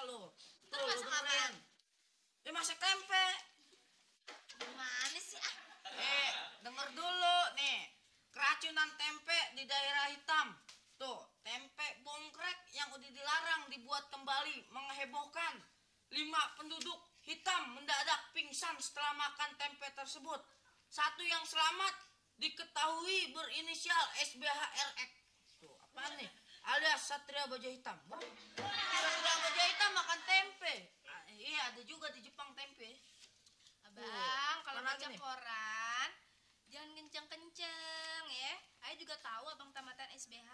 lu. Terus masak apaan? Ya masak tempe. Gimana sih ah? Denger dulu nih. Keracunan tempe di daerah hitam. Tuh, tempe bongkrek yang udah dilarang dibuat kembali menghebohkan. 5 penduduk hitam mendadak pingsan setelah makan tempe tersebut. 1 yang selamat diketahui berinisial SBHRX. Tuh, apaan nih? Alias Satria Baja Hitam. Satria Baja Hitam makan tempe. Iya, ada juga di Jepang tempe. Abang, kalau mana baca nih? koran jangan kenceng-kenceng ya. Ayo juga tahu abang tamatan SBH.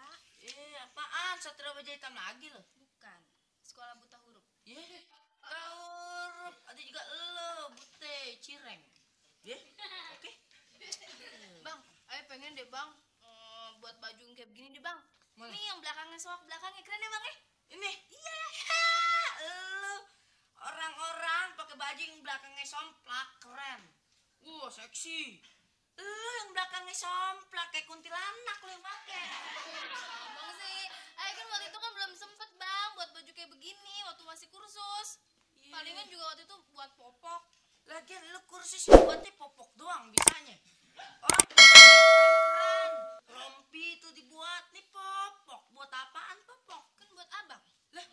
Apaan? Satria Baja Hitam lagi loh. Bukan. Sekolah buta huruf. Huruf. Ada juga lo, Bute, Cireng. Oke. Bang, ayo pengen deh bang buat baju yang kayak begini deh bang. Mana? Nih yang belakangnya soak belakangnya keren deh bang ya. Ini. Iya. Lo orang-orang pakai baju yang belakangnya somplak keren. Seksi. Lo yang belakangnya somplak kayak kuntilanak lo yang pakai. Abang sih, ayo kan waktu itu kan belum sempet bang buat baju kayak begini waktu masih kursus. Palingan juga waktu itu buat popok. Lagian lu kursus buatnya popok doang bisanya. Orang keren. Rompi itu dibuat nih popok. Buat apaan popok? Kan buat abang. Lah,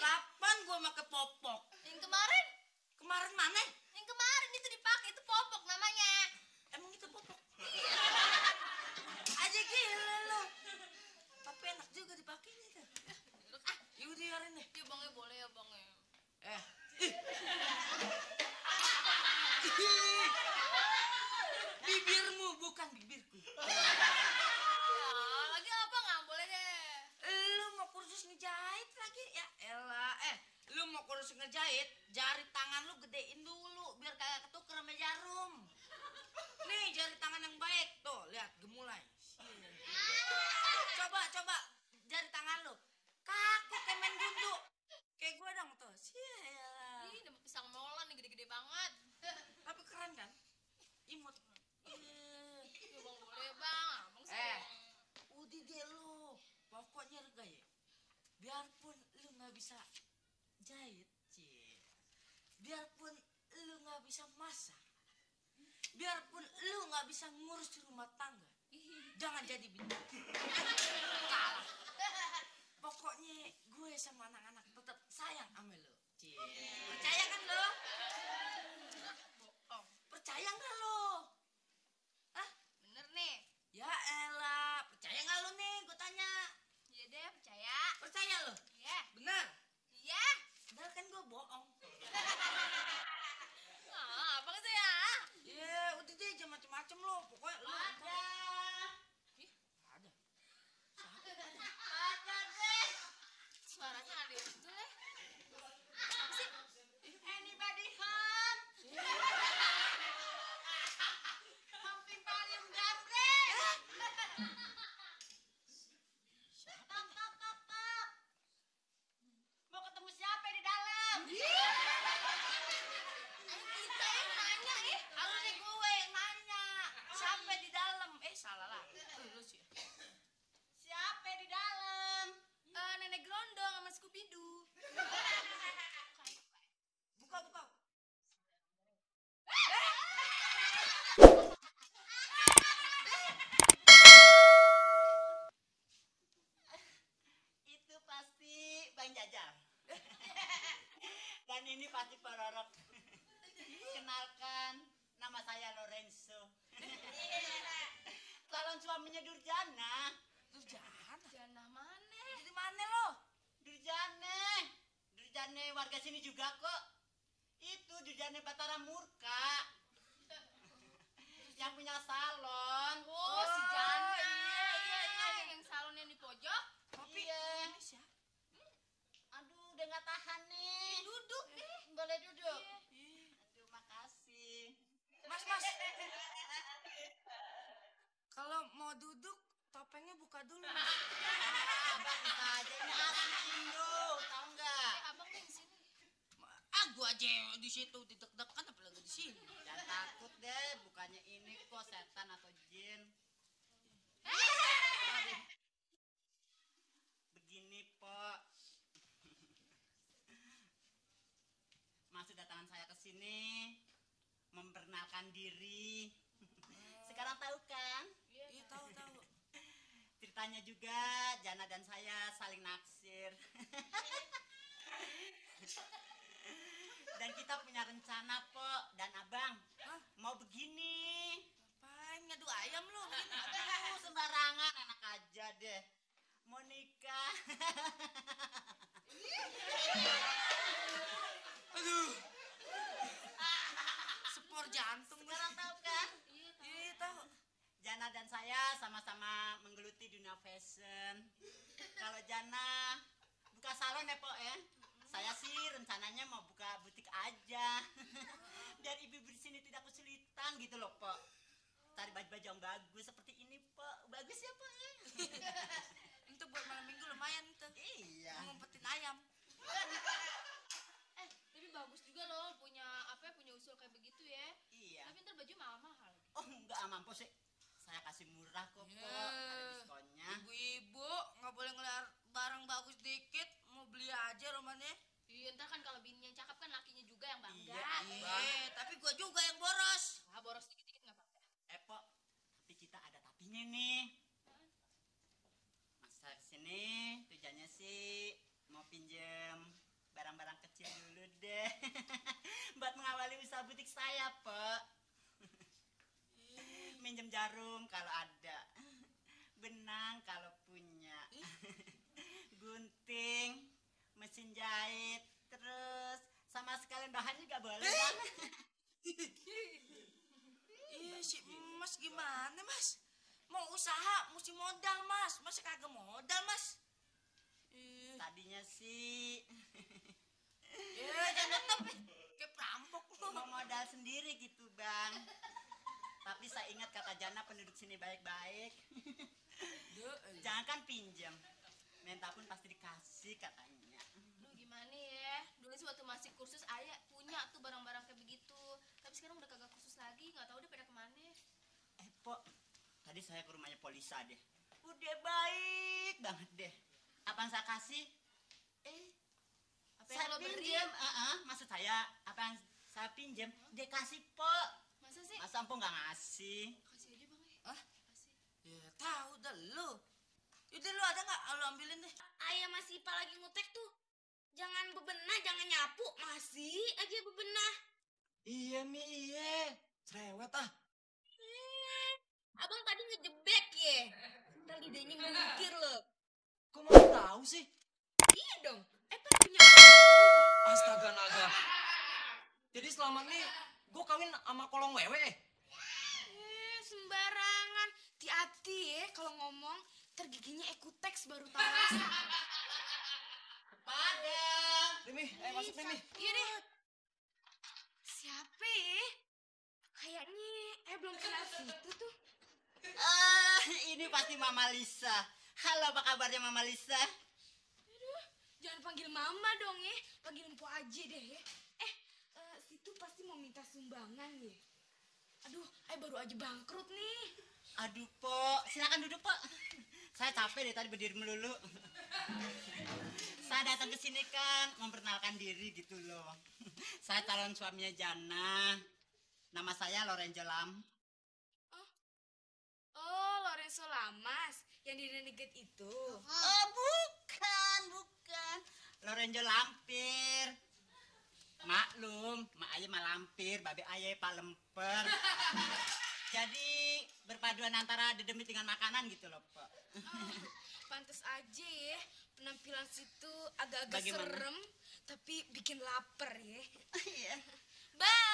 kapan gua pakai popok? Yang kemarin? Kemarin mana? Yang kemarin itu dipakai itu popok namanya. Emang itu popok? Aja gila lo. Tapi enak juga dipakainya kan. Yaudah biarin deh. Ya bang ya boleh ya bang ya. Bibirmu bukan bibirku. Lagi apa nggak boleh deh. Lu mau kursus ngejahit lagi ya elah. Lu mau kursus ngejahit, jari tangan lu gedein dulu biar kayak ketuker sama jarum. Nih jari tangan yang baik tuh, lihat gemulai. Coba jari tangan lu. Kaku kayak main gundu. Kayak gua dong tuh. Sialah. Ih, dapat pisang molen nih gede-gede banget. Tapi keren kan? Imut. Ya bang boleh bang. Abang sih. Udah deh lu. Pokoknya rega ya. Biarpun lu nggak bisa jahit, biarpun lu nggak bisa masak, biarpun lu nggak bisa ngurus rumah tangga, jangan jadi bintang. Kalah. Pokoknya gue sama anak-anak tetap sayang sama lu. Percaya kan lo? Bohong. Percaya nggak lo? Hah? Bener nih. Ya elah, percaya nggak lo nih? Gue tanya. Iya deh percaya. Percaya lo? Iya. Benar. Iya. Padahal kan gue bohong. Abang sih ya. Udah deh jangan macem-macem lo. Pokoknya lo Ada. ada. Ada deh. Suaranya ada itu deh. Apa sih? Anybody home? Pumping Valium Gambre. Tok. Mau ketemu siapa di dalam? Kita yang nanya Harusnya gue yang nanya. Siapa di dalam? Salah lah. Lu sih. Siapa di dalam? Nenek Grondong sama Scooby Doo. Buka. Itu pasti Bang Jajal. Dan ini pasti Pak Rorok. Kenalkan, nama saya Lorenzo. Calon suaminya Durjana. Jana mana? Jadi mana lo? Durjane warga sini juga kok. Itu Durjane Batara Murka. Yang punya salon. Oh, si Jana. Iya. Yang salon yang di pojok. Tapi Iya. ini siapa? Aduh, udah gak tahan nih. Duduk deh. Boleh duduk? Iya. Aduh, makasih. Mas. Kalau mau duduk, topengnya buka dulu. Abang bisa aja ini asli Indo, tahu nggak? Abang nih di sini. Gua aja di situ didek-dekan apalagi di sini. Jangan takut deh, bukannya ini kok setan atau jin. Begini, Pok. kesini memperkenalkan diri. Sekarang tahu kan? Iya, tahu. Ceritanya juga Jana dan saya saling naksir. Dan kita punya rencana, Pok dan Abang. Hah? Mau begini. Ngapain ngadu ayam lu begini? Aduh, sembarangan anak aja deh. Mau nikah. Aduh. Spor jantung gua. Sekarang tahu kan? Iya, tahu. Jana dan saya sama-sama menggeluti dunia fashion. Kalau Jana buka salon ya, Pok ya. Saya sih rencananya mau buka butik aja. Biar ibu-ibu di sini tidak kesulitan gitu loh, Pok. Cari baju-baju yang bagus seperti ini, Pok. Bagus ya, Pok ya. Itu buat malam minggu lumayan tuh. Iya. Ngumpetin ayam. Tapi bagus juga loh punya punya usul kayak begitu ya. Iya. Tapi ntar baju mahal-mahal lagi. Oh, enggak mampu sih. Saya kasih murah kok, Pok. Ada diskonnya. Ibu-ibu nggak boleh ngeliat barang bagus dikit, mau beli aja romannya. Iya, ntar kan kalau bininya yang cakep kan lakinya juga yang bangga. Iya. Tapi gua juga yang boros. Wah, boros dikit-dikit nggak apa-apa. Pok, tapi kita ada tapinya nih. Masa kesini tujuannya sih mau pinjem barang-barang kecil dulu deh. Buat mengawali usaha butik saya, Pok. Minjem jarum kalau ada. Benang kalau punya. Gunting, mesin jahit, terus sama sekalian bahan juga boleh, Bang. Iya si Mas gimana Mas? Mau usaha mesti modal Mas. Masa kagak modal Mas? Tadinya sih Ya jangan tetep kayak perampok lu. mau modal sendiri gitu, Bang. Tapi saya ingat kata Jana penduduk sini baik-baik. Jangan kan pinjam. Minta pun pasti dikasih katanya. Duh, gimana ya? Dulu sih waktu masih kursus ayah punya tuh barang-barang kayak begitu. Tapi sekarang udah kagak kursus lagi, nggak tahu dia pada kemana. Pok, tadi saya ke rumahnya Polisa deh. Udah baik banget deh. Apa yang saya kasih? Apa yang Saya lo beri? pinjam. Maksud saya, apa yang saya pinjam, dia kasih, Pok. Masa sih? Masa Empok nggak ngasih? Kasih aja bang ya. Hah? Kasih. Ya tahu dah lu. Udah lu ada nggak? Lu ambilin deh. Ayah masih Ipa lagi ngutek tuh. Jangan bebenah, jangan nyapu. Masih aja bebenah. Iya Mi, iya. Cerewet ah. Abang tadi ngejebek ya. Ntar lidahnya mikir loh. Kok mau tahu sih? Iya dong. Pak punya. Astaga naga. Jadi selama ini gue kawin sama kolong wewe. Sembarangan. Hati-hati ya kalau ngomong. Ntar giginya Ekutex baru taras. Padang. Rimi, masuk Rimi. Iya deh. Siapa ya? Kayaknya belum kenal situ tuh. Ini pasti Mama Lisa. Halo, apa kabarnya Mama Lisa? Jangan panggil mama dong ya. Panggil Mpo aja deh ya. Situ pasti mau minta sumbangan ya. Aduh, baru aja bangkrut nih. Aduh, Pok. Silakan duduk, Pok. Saya capek deh tadi berdiri melulu. Saya datang ke sini kan memperkenalkan diri gitu loh. Saya calon suaminya Jana. Nama saya Lorenzo Lam. Oh, Lorenzo Lamas yang di Renegade itu. Oh, bukan. Lorenzo Lampir. Maklum, mak ayah mah lampir, babe ayah pak lemper. Jadi berpaduan antara dedemit dengan makanan gitu loh, Pak. Pantes aja ya, penampilan situ agak-agak Bagaimana? serem, tapi bikin lapar ya. Iya. Bang!